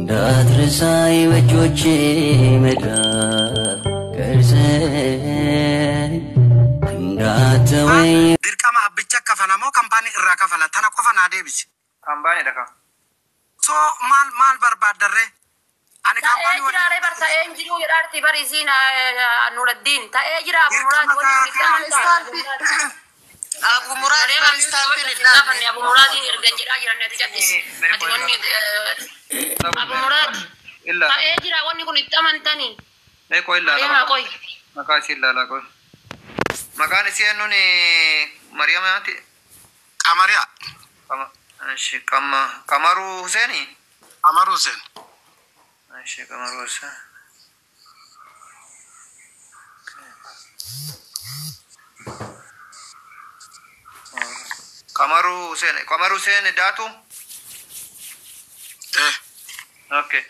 እንዳትረሳኝ በእጆቼ መዳፍ ቀርጸህ እንዳትተወኝ Dirqama abbicha kafala moo kaampaanii irraa kafala? Tana qofa naa deebisi. Kaampaaniidha kan. So maal maal barbaaddarree? Ani Ta'ee kaampaanii jira waliin ree bar ta'ee hin jiru jedhaarti bar isiin Nuraddiin ta'ee jira Abu Muraad dirqama wanni kun itti amantaa. Abu Muraad Garee bar waan istaampiin hin gaafanne dhaabne. Abu Muraadiin ergan jedhaa jiran ati callis. Ati wanni Abu Muraad Illa. ta'ee jira wanni kun itti amantanii. Mee qoy ilaala. Mariyamaa qoy. Maqaa isii ilaalaa qoy. Maqaan isii eenyuun Mariyaamaati? Qamariyaa. Ishi Qamaruu Huseeni? Qamaruu Huseen. Ishi Qamaruu Huseen. Qamaruu Huseen. Qamaruu Huseen daatu? Eh. Okay.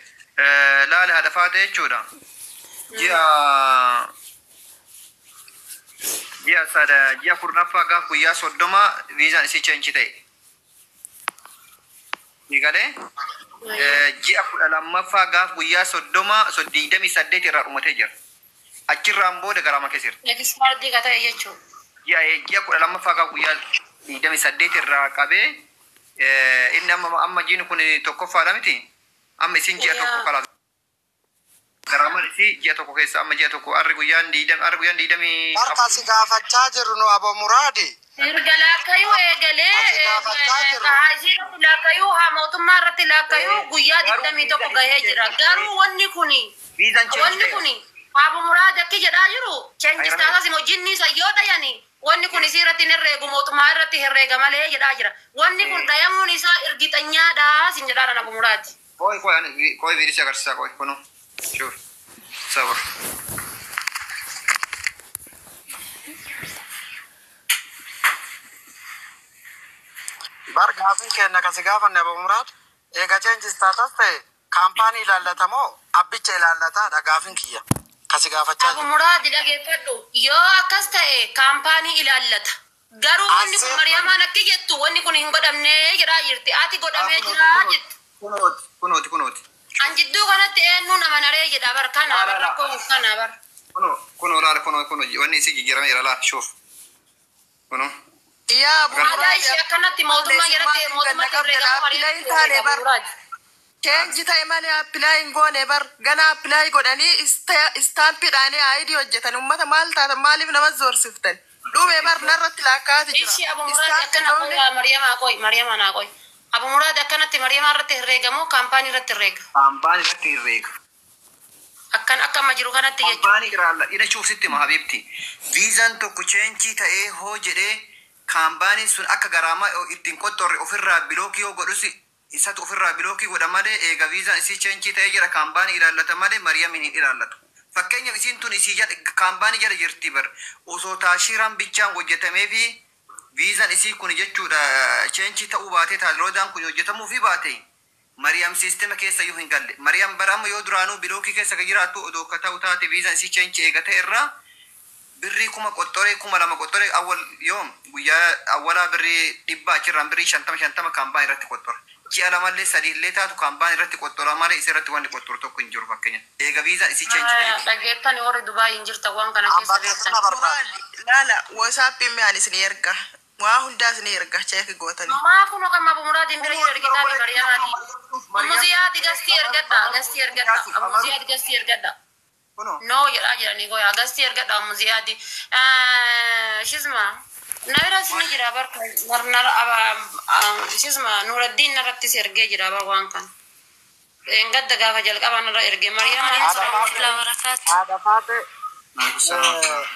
Laala haadha faate jechuudha. Ji'a ji'a sada ji'a 10ffaa gaaf guyyaa 30 viizaan isii change ta'e. Ni galee? Ji'a 12ffaa gaaf guyyaa 30 28 irraa dhumatee jira. Achirraan booda garaama keessa jira. Expired ka ta'e jechuudha. Ji'a 12ffaa gaaf guyyaa 28 irraa qabee inni amma jiini kun tokkoffaadha miti. Amma isin ji'a tokko Yaa. kala garaamaan isii ji'a tokko keessa amma ji'a tokko arri guyyaan diidam arri guyyaan diidamii Harka si gaafachaa jirru nu Abu Muraadi. Erga laakkayuu eegalee Asi gaafachaa jirru. haa isii irratti laakkayuu haa mootummaa irratti laakkayuu guyyaa Garuu 21 viizaan gahee isii jira. change Garuu wanni kuni viizaan change wanni ta'e. kuni Abu Muraad akki jedhaa jiru change status immoo jinni isa yoo dhayani wanni kun isii irratti hin herreegu mootummaa irratti herreega malee jedhaa jira. Wanni kun dhayamuun isaa ergixanyaadha sin jedhaa Abu Muraad. Qoy qoy ani qoy viidiyoo agarsiisaa qoy kunu. Shuuf. Sabur. Bar gaafiin kenna kasi gaafanne Abu Muraad. Eega change status ta'e kaampaanii ilaallata moo abbicha ilaallataadha gaafiin kiyya. Kasi gaafachaa Abu jiru. Muraad dhageeffadhu yoo akkas ta'e kaampaanii ilaallata. Garuu wanni kun Asee Mariyamaan akki jettu wanni kun hin godhamne jedhaa jirti. Ati godhamee jira jetti. Kunooti kunooti kunooti. An jidduu kanatti eenyuun amanaree jedha bar kana Laa bar laa laa. rakkoon kana bar. Kunoo kunoo laala kunoo kunoo wanni isii jijjiirame jira laa shuuf. Kunoo. Yaa Abu Aadaa Muraad ishee akkanatti mootummaa jalatti maaliif ganna mootummatti qabdan herreegamu apply hin Mariyamaan taane herreega bar. Abu Muraad. Change ta'e malee apply hin goone bar. Gana apply godhanii istaampiidhaan ID hojjetan. Uummata maal taatan maaliif nama zoorsiftan? Dhume bar narratti lakkaa'aati jira. Ishii Abu Muraad Istaampi akkana dhoofne qoyaa Mariyamaa qoy Mariyamaa naa qoy. Abu Muraad akkanatti Mariyamaa irratti herreegamu kaampaanii irratti herreega. Kaampaanii irratti herreega. Akkan akka amma jiru kanatti jechuudha. Kaampaanii irraa ina shuuf sitti hima habiibti. Viizaan tokko change ta'ee hoo jedhee kaampaaniin sun akka garaamaa ittiin qoxxorre ofirraa block yoo godhus isatu ofirraa block godha malee eega viizaan isii change ta'ee jira kaampaanii ilaallata malee Mariyamiin hin ilaallatu. Fakkeenyaaf isiin tun isii jala kaampaanii jala jirti bar osoo taashiiraan bichaan hojjetamee fi viizaan isii kun jechuudha change ta'uu baatee taayiroodaan kun hojjetamuu fi baate Mariyam siistema keessa iyyuu hin galle. Mariyam bara amma yoo duraanuu block keessa kan jiraattu odoo akka ta'u taate viizaan isii change eegate irraa birrii 1000 qoxxoree 2000 qoxxoree awwal yoom guyyaa awwalaa birrii 100 achirraan birrii 50 50 kaampaan irratti qoxxora. Ji'a lamallee sadiillee taatu kaampaan irratti qoxxora malee isa irratti wanni qoxxoru tokko hin jiru fakkeenya. Eega viizaan isii change ta'e. Dhageettani warri Dubaay hin jirtan waan kana keessa Ambaa beektan. kana barbaada. Muraad laala WhatsAppiin mi'aan isin erga. Waa hundaa isin erga check gootanii. Maa kun kan Abu Muraadiin bira jiru ergitaani Mariyamaati. Ummu Ziyaadi guest ergadha guest ergadha Abu Ziyaadi guest ergadha. Kunoo. No jedhaa jiranii goyaa guest ergadha Ummu Ziyaadi. Shizma na biras ni jira bar shizma Nuraddiin narrattis ergee jira bar waan kan. Gadda gaafa jalqaba narra ergee Mariyamaan Haadha faate Wabarakatuh. haadha faate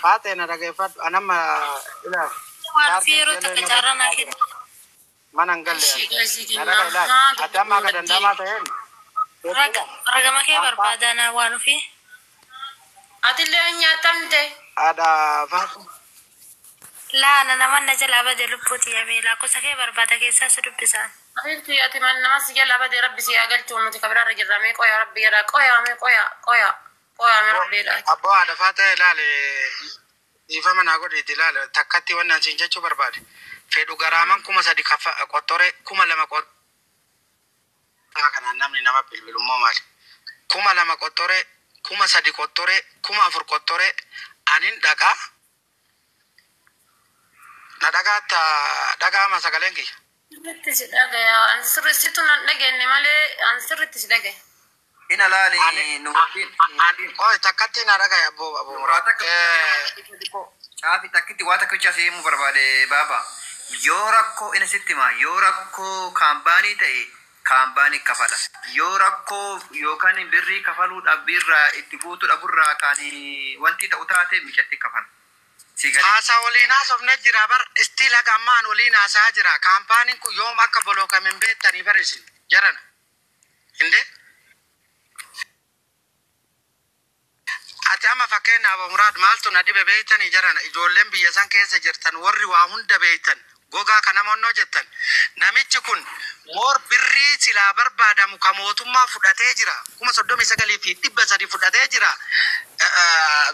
faate na dhageeffadhu anamma ila Waan fi chaarjiin yeroo keellee takka narra carraa naa jira. kennu. Mana hin galle Ishii ani. gasii Na kennaa dhaga ilaali. haa Ati amma akka Nuraddiin. danda'amaa ta'een Raga ragama kee barbaadaa naa waan ofii. Atillee hin nyaatamte. haadha faate Laana nama na jalaa bade lubbuuti yamee lakkoofsa kee barbaada keessaa si dubbisaan. Habiibti ati man nama si jala bade rabbi si haa galchu nuti kabiraarra jirra mee qoyaa rabbi jedha qoyaa mee qoyaa qoyaa qoyaa mee rabbi jedha. Abboo haadha faate ilaali dhiifama naa godhiiti ilaali takkatti wannan siin jechuu barbaade. Fedhu garaaman 3000 qottore 2000 Kanaan namni nama bilbilu immoo maali? 2000 qottoree, 3000 qottoree, 4000 qottoree anin dhaqaa. Na dhagaata dhagaama sagaleen kiyya. Sirriitti si dhagaya. An sirriitti nan dhageenye malee an sirriitti si dhagaya. Ina laali Nuruddin. Oye, takkatti na dhagaya abbo Abu Muraad. Caafi takkitti waa takka bicha seemuu barbaade baaba. Yoo rakkoo ina sitti hima, yoo rakkoo kaampaanii ta'e kaampaanii kafala. Yoo rakkoo yookaan birrii kafaluu dhabbiirraa itti guutuu dhaburraa kan wanti ta'u taate micatti kafala. Si galee. Haasaa waliin haasofne jira bar istiila gammaan waliin haasaa jira. Kaampaaniin kun yoom akka bolookame hin beektanii bar isin jarana. Inde? Ati amma fakkeenyaaf Abu Muraad maaltu na dhibe beektanii jarana, ijoolleen biyya san keessa jirtan warri waa hunda beektan gogaa kana monnoo jettan, namichi kun moor birrii silaa barbaadamu ka mootummaa fudhatee jira, 39,300 fudhatee jira.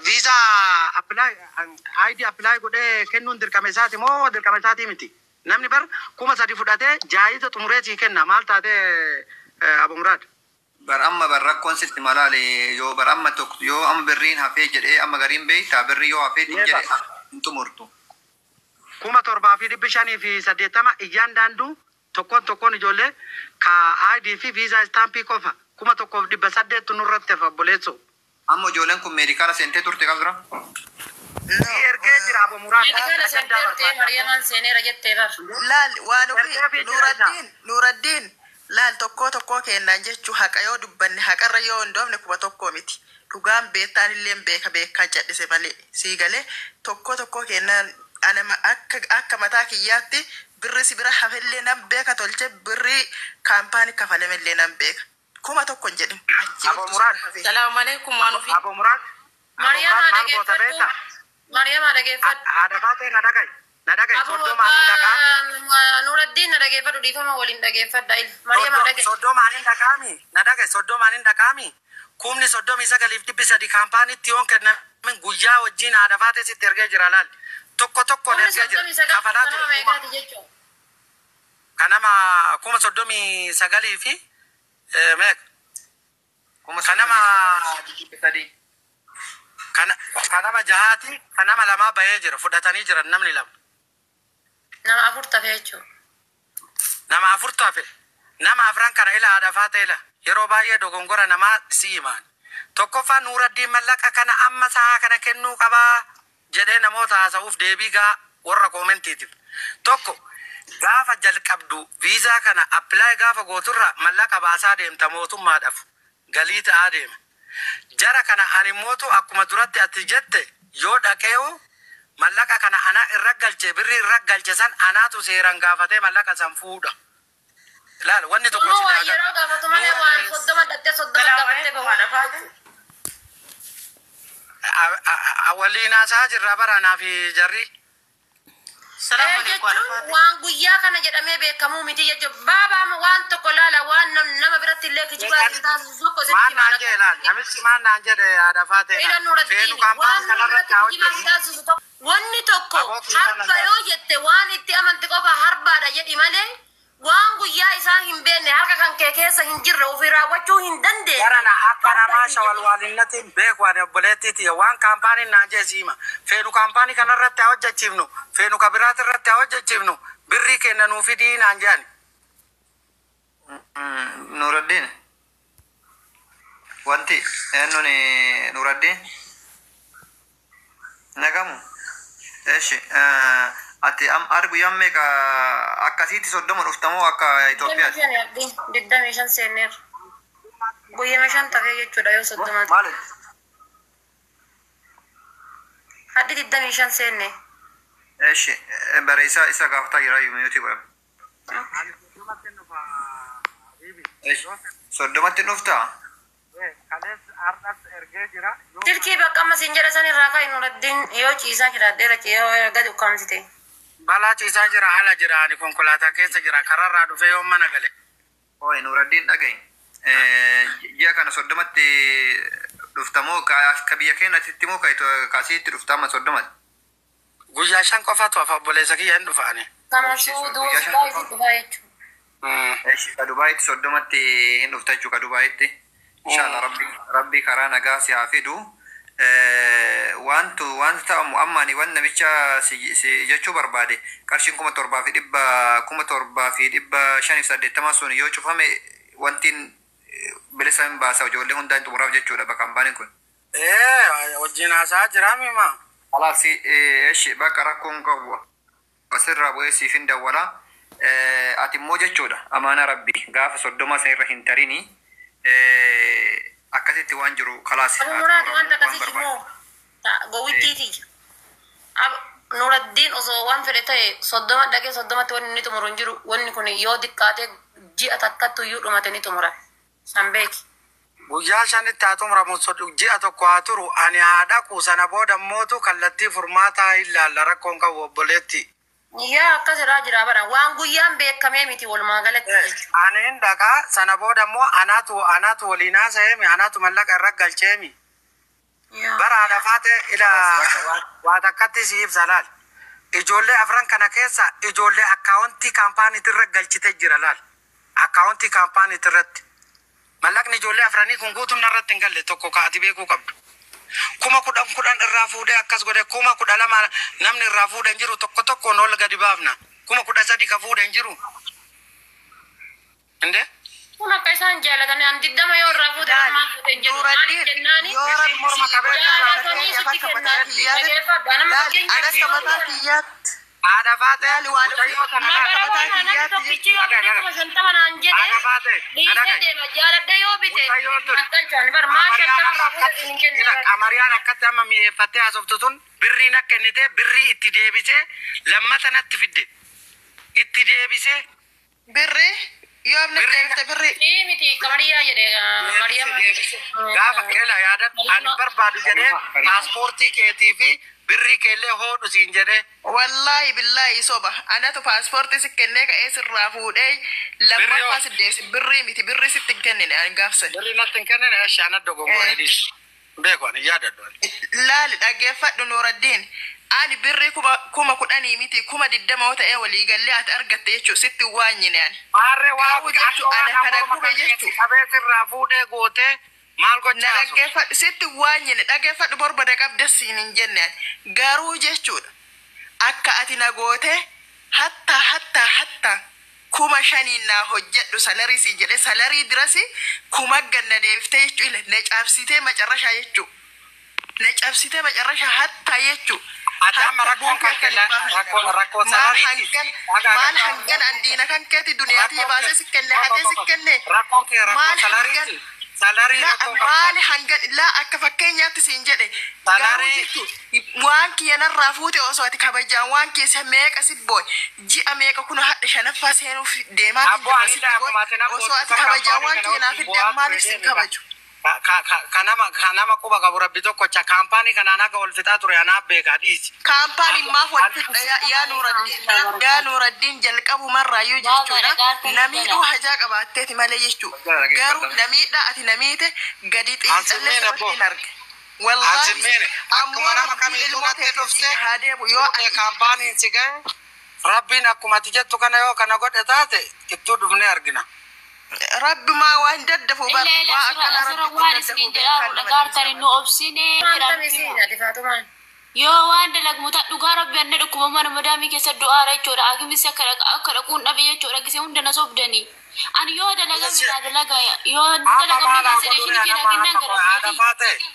Viizaa apply, ID apply godhee kennuun dirqama isaati moo dirqama isaatii miti? Namni bar 3000 fudhatee jaayiza xumuree sii kenna, maal taatee Abu Muraad? Bar amma bar rakkoon sitti malaale, yoo bar amma tokko yoo amma birriin hafee jedhee, amma gariin beektaa birrii yoo hafee Meeqa? jedhe hin xumurtu. 7580 iyyaan daanduu tokkoon tokkoon ijoollee ka ID fi viizaa istaampii qofa 1800 nurratti hafa, obboleessoo. Amma ijoolleen kun meedikaala seentee turte qabdura. Si ergee jira Abu Muraad. Meedikaala Ajandaa seentee barbaada. Mariyamaan seeneera jettee bar. Laal waan ofii Ergee fi jira isa. Nuuraddiin, Nuuraddiin, laal tokkoo tokkoo kennaan jechuu haqa yoo dubbanne, haqarra yoo hundoofne 1000 miti. Dhugaan beektaan illee beeka, beekaa cadhise malee sii galee tokkoo tokkoo kennaan ana akka mataa kiyyaatti birri si bira hafellee nan beeka, tolche birri kaampaanii kafalamellee nan beeka. 1000 hin jedhin. Achii Abu oltu Muraad. sirra hafe. Salaamu alaikum waan ofii. Abu Muraad. Abu Muraad Mariyamaa maal goota dhageeffadhu. beektaa? Mariyamaa dhageeffadhu. Haadha faatee na dhaga'i. Na dhaga'i. Abu 30 hin dhagaami. Nuraddiin na dhageeffadhu, dhiifama waliin dhageeffadha. Mariyamaa dhaga'i. 30 hin dhagaami. Na dhaga'i. 30 hin dhagaami. 39,300 kaampaaniitti yoon kennamin guyyaa wajjin haadha faatee sitti ergee jira laal. Tokko tokkoon Kumni ergee jira. 39 Kafalaa kanama ture. meeqaati jechuudha? Kanama 39,000 fi meeqa? Kuma Kanama 33. Kanama jahaati, kanama lamaa bahee jira, fudhatanii jiran namni lama. Nama afur tafe jechuudha. Nama afurtu hafe. Nama afran kana ila haadha faatee ila yeroo baay'ee dogongora namaa si himaan. Tokkoffaa, Nuuraddiin mallaqa kana amma sa'a kana kennuu qabaa jedhee namoota haasa'uuf deebii gaa warra koomentiitiif. Tokko, gaafa jalqabdu viizaa kana apply gaafa gooturra mallaqa baasaa deemta, mootummaadhaaf galii ta'aa deema. Jara kana ani mootu akkuma duratti ati jette yoo dhaqeewu mallaqa kana ana irra galche, birrii irra galche san anaatu seeraan gaafatee mallaqa san fuudha. Ilaal, wanni tokko Kunuu si waa naagan. yeroo gaafatu malee waan 30 dhattee 30 Salaamu gaafattee alaikum bahu. haadha faate. Waliin haasaa jirra bara anaa fi jarri. Salaamu alaikum haadha Jechuun faate. waan guyyaa kana jedhamee beekamuu miti jechuudha. Baabaa, waan tokko laala, waan nama biratti illee kijibaa hin taasisu tokko Maal isinitti naan jedhe laal, namichi maal naan jedhe haadha faatee? Ila Feenu Nuraddiin kaampaanii waan nama kanarratti biratti haa kijibaa hin hojjennu. taasisu tokko. Wanni tokko Aboo kiyyaan harba nan yoo jette waan itti amanti qofa harbaadha jedhi malee waan guyyaa isaa hin beekne, harka kan kee keessa hin jirre, ofii raawwachuu hin dandeenye. Jarana akka Harba namaa hin jedhin. shawalwaalinnatiin beeku ani obboleettiiti waan kaampaaniin naan jee siima. Feenu kaampaanii kanarratti haa hojjechiifnu, feenu kabiraati irratti haa hojjechiifnu, birrii kenna nuu fidii naan jedhani. Nuruddin. Wanti eenyuun Nuruddin? Nagamu. Eshi ati am ar guyyaan meeqa akkasitti 30 dhuftamoo akka Itoophiyaatti? 25 abdii, 25 seenneerra. Guyyama 5 tafee jechuudha yoo 30. Maali? Haddi 25 seenne. Eshi bareesaa isa gaafataa jira yuumiyuuti godhama. Ani 30tti dhufa. Eshi 30tti dhuftaa? Kalees har'as ergee jira. Silkii bakka amma siin jedha san irraa ka'i Nuraddiin, yoo ciisaa jiraadheera yoo gadi ukkaamsite. Balaa ciisaa jira, ala jira, ani konkolaataa keessa jira, kararraa dhufee yoo mana gale. Oi Nuruddin, dhaga'i. Ji'a kana 30tti dhuftamoo ka biyya keenyatti moo ka asitti dhuftaa amma 30tti? Guyyaa 5 qofatu hafa, obboleessa kiyya, hin dhufa ani. Kana suuduu Guyyaa 5 silaa qofa. itti dhufaa jechuudha. Ka Dubaayitti 30tti hin dhufta jechuu ka Dubaayitti. Inshallah rabbi karaa nagaa si haa fidu. Wantu wanta ta'amu amma ani waan namicha si jechuu barbaade qarshiin 7,580 sun yoo cufame wantiin bilisa hin baasa ijoollee hundaan xumuraaf jechuudha bakka hambaan kun. Wajjin haasaa jira mima. Kalaas eshi bakka rakkoon qabu asirraa bu'ee siif hin dawwala. Ati immoo jechuudha amaana rabbi gaafa 30 san irra hin tarini akkasitti waan jiru kalaas. Abu Muraad wanta akkasii himoo gowwittiiti. Nuraddiin osoo waan fedhe ta'e 30 dhaqee 30tti wanni inni xumuru hin jiru. Wanni kun yoo xiqqaate ji'a takkatti iyyuu dhumate ni xumura. San beeki. Guyyaa 5tti haa xumuramu ji'a tokko haa turu ani haa dhaqu sana booda mootu kallattii furmaataa hin laalla rakkoon qabu obboleetti. Yaa akkas irraa jira bara waan guyyaan beekamee miti walumaa galatti jechuudha. Ani hin dhaqaa sana booda immoo anaatu waliin haasa'eemi anaatu mallaqa irra galcheemi. Bara haadha faate ila waa takkatti si ibsa laal. Ijoollee afran kana keessa ijoollee akkaawuntii kaampaaniitti irra galchite jira laal. Akkaawuntii kaampaaniitti irratti. Mallaqni ijoollee afranii kun guutuun narratti hin galle tokko kaati beekuu qabdu. 10,000 10,000 irraa fuudhee akkas godhe 12,000 namni irraa fuudhee hin jiru tokko tokkoon ol gadi baafna. 13,000 ka fuudhee hin jiru. Inde? Kun akka isaan jaalatan an 20 yoo irraa fuudhe maal fuudhe hin jedhu. Maaliif jennaani? Jaalatanii sitti kennan. Dhageeffadha nama fakkeenya. Haadha faate. Magaalaa namni tokkichi yoo bite 50,000 naan jedhe dhiisee deema jaaladhe yoo bite akkalchaan bar maa 50 irraa fuudhe hin kennu. Qamariyaan akkatti amma mi'eeffattee haasoftu tun birriin akka kennite birrii itti deebisee lammata natti fidde. Itti deebisee. Birri yoo amna deebite birri. Ii miti qamariyaa jedhe Mariyaama. Gaafa keela yaadadhu ani barbaadu jedhee paaspoortii keetii fi birrii keellee hoodhu siin jedhee. Wallaahi billaahi soba anatu paaspoortii si kennee ka'ee sirraa fuudhee lammaffaa si deebise birrii miti birrii sitti hin kennine ani gaafsan. Birrii natti hin kennine ashaana dogongoree dhiisu. Beeku ani yaadadhu. Laali dhaggeeffadhu Nuuraddiin. Ani birrii 10,000 miti 20,000 yoo ta'e walii gallee ati argatte jechuun sitti waan nyine ani. Maarree waa jechuun ana kana gube jechuun. Qabee sirraa fuudhee gootee maal Na gochaa dhaggeeffadhu sitti waan nyine dhaggeeffadhu barbada qabda siin hin jenne ani. Garuu jechuudha akka ati na goote hatta hatta hatta 5,000 naa hojjedhu salarii siin jedhe salarii dirasi 1,000 ganna deebiftee jechuudha na caabsitee macarrashaa jechuudha. Na cabsitee macarrashaa hatta jechuudha. Ati amma rakkoon kan kenne rakkoo salariiti. Maal hangan andiina kan keeti duniyaatti baasee si kenne hatee si kenne. Rakkoon kee rakkoo salariiti. Salarii rakkoon Maal hangan laa akka fakkeenyaatti siin jedhe. Garuu jechuun waan kiyya narraa fuute osoo ati kabajaan waan keessa meeqa si booy ji'a meeqa kun hadha shanaffaa seenuuf deemaa Abboo ani si booy osoo ati kabajaan waan kiyya naaf fidde maaliif sin kabaju. Kanama quba qabu rabbi tokkocha kaampaanii kanaan akka wal fixaa ture anaaf beekaa dhiisi. Kaampaaniin maaf wal fixa yaa Nuuraddiin yaa Nuuraddiin jalqabumarraayyuu jechuudha namiidhuu hajaa qabaatteeti malee jechuudha garuu namiidhaa ati namiite gadi xiinxallee sabatti hin arge. Wallaahi ammoo rabbiin ilmoo teetiif si haa deebu yoo ati kaampaaniin si gahe rabbiin akkuma ati jettu kana yoo kana godhe taate ittuu dhufnee argina. Rabbumaa waan daddafu Illa illa asirra waan isin jedhaa dhagaartan nu obsine yoo waan dalagmu ta dhugaa rabbi anna dhukkuba mana madaamii keessa du'aara jechuudha hakimis akka dhaquun dhabe jechuudha gisee hunda na sobdanii ani yoo dalagame naa dalaga yoo dalagamne keessa dheeshini kenna kennaan gara biyyaati.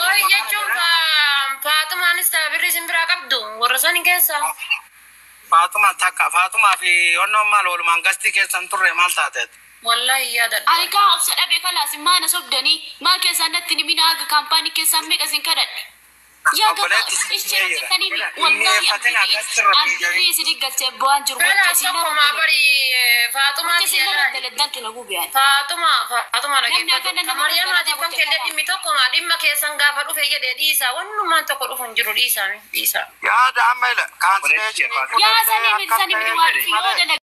Horii jechuun Faatumaanis birrii isin biraa qabdu warra san keessa. Faatuma takka Faatumaa fi onnoon maal walumaan gastii keessan turre maal taateet? Wallahi yaadadha. Ani kaa obsa dhabe kalaas maana sobdanii maal keessaan natti ni mina haga kaampaanii keessaan meeqa isin kadhadhe. Yaa gaba ishee rakkatanii wallahi abdii isin galchee bu'aan jiru gocha isin Tokkuma bari Faatumaa gocha isin narra daladdan na gubiyaan. Faatuma Faatuma dhaggeeffatu. Maryamaatiif kan kenne dhimmi tokkuma dhimma keessan gaafa dhufe jedhee dhiisa wannummaan tokko dhufu hin jiru dhiisa dhiisa. Yaada amma ila kaansileeshinii. Yaa sanii miti sanii miti waan dhufi yoo dalaga.